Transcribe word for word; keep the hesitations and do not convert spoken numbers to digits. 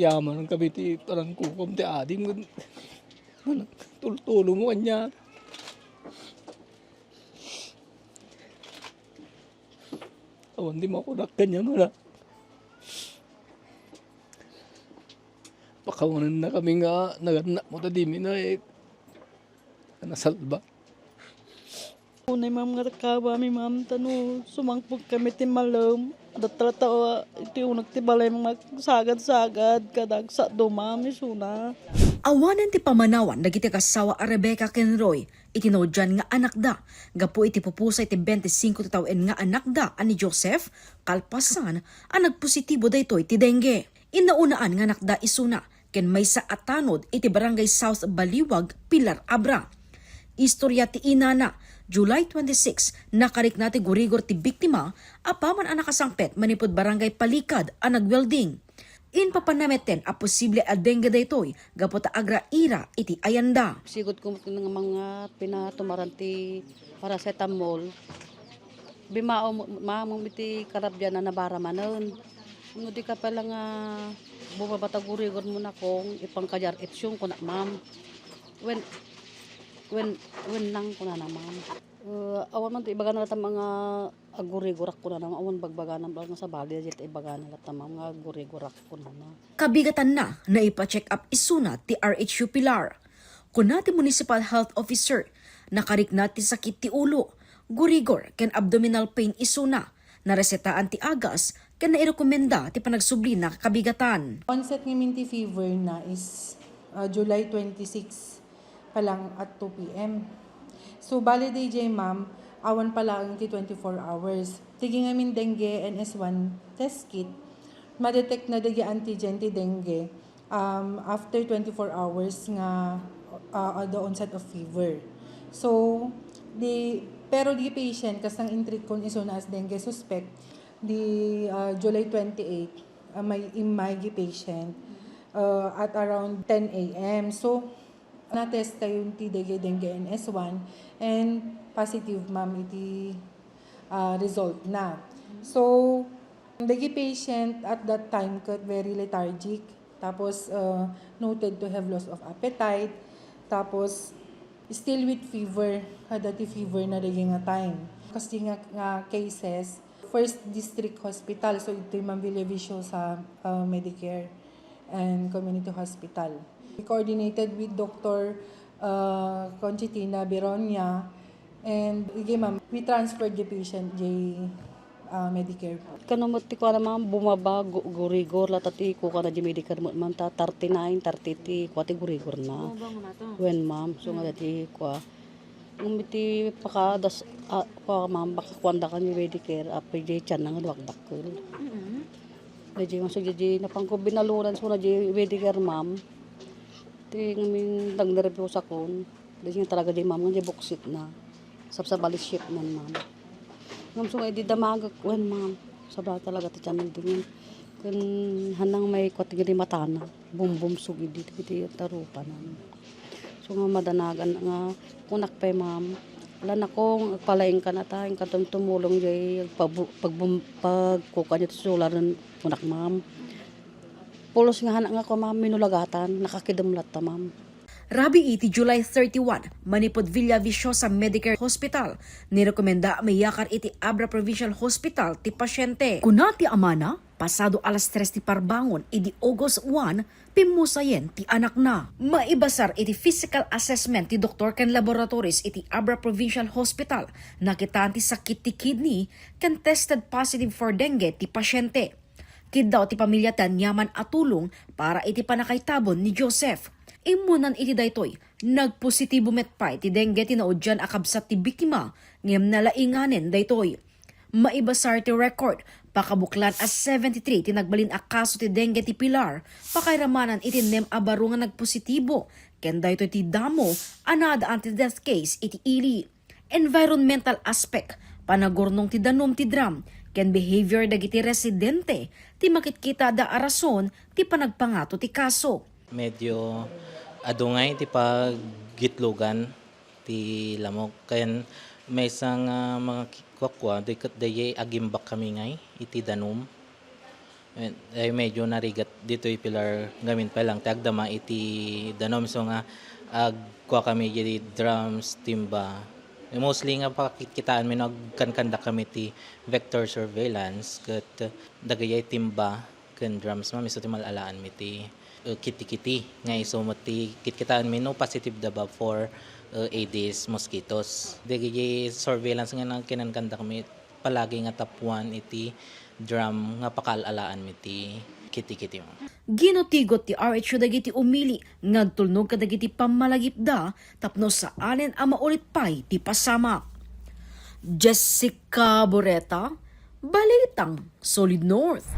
Yaman kami ti parang kukom ti adim. Tultulo mo kanya. Awan di makunak kanya nga na. Pakawanan na kami nga nagannak mo ta di mi na eh. Nasalba. Unay, ma'am, nga rekabami, ma'am, ta no sumangpet kami ti malem, datta ta, ah, iti uneg ti balay, magsagad-sagad, kada agsakdo, ma'am, isuna. Awanen ti pammanawan dagiti agassawa a Rebecca ken Roy iti naudian nga anakda gapu iti pupusa iti twenty-five ti tawen nga anakda a ni Joseph, kalpasan a nagpositibo daytoy ti dengue. Innaunaan nga anakda isuna ken maysa a tanod iti Barangay South Baliwag, Pilar Abra. Istorya ti inana, July twenty-six, nakarikna ti gurigor ti biktima apaman a nakasangpet manipud Barangay Palikad a nagwelding. Impapanna metten a posible a dengue daytoy gapu ta agraira iti ayanda. Sigud kung nga mga pinatumaran ti paracetamol, bimao, ma'am, iti karabyan a nabara manen. No di ka pala nga bumabata gurigor mo na kung ipangkayar itsyong, kuna, ma'am. Wen, wen, wen lang, kuna na, ma'am. Eh, awan man ti ibagana latta nga agurigorak, kuna na, ma'am. Awan bagbagana, ma'am, nga sabali, dagiti ibagana latta, ma'am, nga agurigorak, kuna na. Kabigatanna, naipa-check up isuna ti R H U Pilar. Kuna ti Municipal Health Officer, nakarikna ti sakit ti ulo, gurigor ken abdominal pain isuna, naresetaan ti agas ken nairekomenda ti panagsublina kabigatan. Onset ngamin ti fever na is, ah, July twenty-six pa lang at two P M. So, bali dayjay, ma'am, awan pa laeng ti twenty-four hours. Ti ngamin dengue N S one test kit, ma-detect na dagiti antigen ti dengue, um, after twenty-four hours nga, uh, the onset of fever. So, di, pero di patient, kas nang-intreat kon isuna as dengue suspect, di, uh, July twenty-eight, uh, may immay di patient, uh, at around ten A M. So, na-test tayo ti dengue, dengue N S one and positive, ma'am, iti, uh, result na. So, dagiti patient at that time ket very lethargic, tapos, uh, noted to have loss of appetite, tapos still with fever, kada ti fever na dagiti nga time. Kasi nga, nga cases, first district hospital, so ito'y Ma'am Villaviciosa, uh, Medicare and Community Hospital. We coordinated with Doctor, uh, Conchitina Beronia, and again, ma'am, we transferred the patient, the, uh, Medicare po. Kano met ti kuana, ma'am, bumaba, gu-, gurigor, latta ti kukana di Medicare met, ma'am, ta thirty-nine, thirty ti kua ti gurigor na. Bumaba nga mato. Wen, ma'am, so nga dati kua. Ngem iti pakadas-, a, kua, ma'am, pakakuanda kami Medicare, apay di tiyan na nga duak dakkel. Mm-mm. Daydi nga so, daydi napanko binaluran so na di Medicare, ma'am. Ti ngamin nagnerbiosakon. Daydi nga talaga di, ma'am, nga di buksit na. Sabsabali shift man, ma'am. Ngem so nga di damagek, wen, ma'am. Sabla talaga ti tiyan nagdingin. Ken hanang may kuat nga di matana. Bumbumsog idi, iti tarupanan. So nga madanagan nga kunak pay, ma'am, ala, nakong, agpalaing ka na ta, inka tumulong jay pagbu-, pagbum-, pagkukan jay ti solar, kunak, ma'am. Pulos nga hanak nga kua, ma'am, minulagatan, nakakidem latta, ma'am. Rabii ti July thirty-one, manipud Villaviciosa Medicare Hospital, nirekomenda a mayakar iti Abra Provincial Hospital ti pasyente. Kuna ti amana, pasado alas tres ti parbangon idi August one, pimmusayen ti anakna. Maibasar iti physical assessment ti doktor ken laboratories iti Abra Provincial Hospital, nakitaan ti sakit ti kidney ken tested positive for dengue ti pasyente. Kiddaw ti pamilya ti aniaman a tulong para iti pannakaitabon ni Joseph. Immunan iti daytoy, nagpositibo met pay ti dengue ti naudian a kabsat ti biktima, ngem nalainganen daytoy. Maibasar ti record, pakabuklan a seventy-three ti nagbalin a kaso ti dengue ti Pilar, pakairamanan iti nem a baro nga nagpositibo, ken daytoy ti damo a naadaan ti death case iti ili. Environmental aspect, panagurnong ti danum ti drum, ken behavior dagiti residente ti makitkitada a rason ti panagpangato ti kaso. Medyo adu ngay ti paggitlogan ti lamok. Ken maysa nga mga ki-, kuakua, di ket dayay agimbak kami ngay iti danum. Ay, medyo narigat ditoy Pilar ngamin pa lang ti agdama iti danum, so nga agkua kami iti drums, timba. Mostly nga pakitkitaan mi no agkankandak kami ti vector surveillance ket dagayay timba ken drums man isu ti mal-alaan mi ti, eh, kiti-kiti nga isu met ti kitkitaan mi no positive da ba for, eh, Aedes mosquitoes. Dagayay surveillance nga nagkinankandak mi palagi nga tapwan iti drum nga pakaal-alaan mi ti kiti-kiti. Ginutigot ti R H O dagiti umili nga agtulnog kadagiti pammalagipda tapno saanen a maulit pay ti pasamak. Jessica Boreta, Balitang Solid North.